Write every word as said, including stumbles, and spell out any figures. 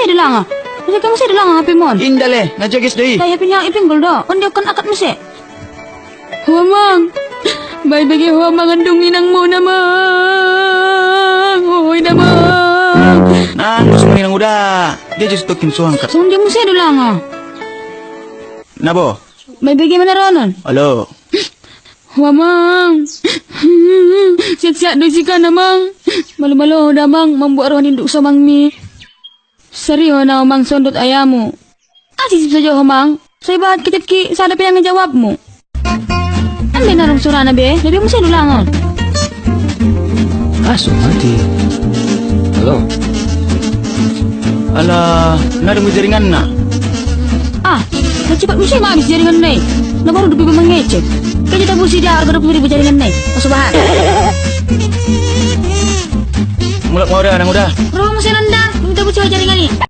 Muse do langa. Muse do langa H P-mu on. Inda le, na joges do i. Dai, H P-na i pinggol do. On diokkon akap muse. Ho amang. Baen bege ho amang andung inangmuna amang. Oi damang. Nah, muse ma inang uda. Dia jadi stokin suang kat. Songon dia muse do langa. Na bo. Baen bege ma na ro on. Halo. Ho amang. Sehat-sehat do jolo amang. Malo-malo damang mambuat roha ni induk so amangmi. Sariho na amang sondot ayamu. Asi sip sajo amang. So ibahat kitikki sada pe yang jawabmu. Ambe na ro suarana be, jadi muse do langa on. Asu mati. Halo. Ala, na dung jaringanna. Ah, na cipat muse ma abis jaringanna i. Na baru dope mangecek. Kan tabusi dia harga dua puluh ribu jaringanna i. Pasu bahan. Mulak ma uda, nang uda. Ro muse nanda, tabusi jaringan i.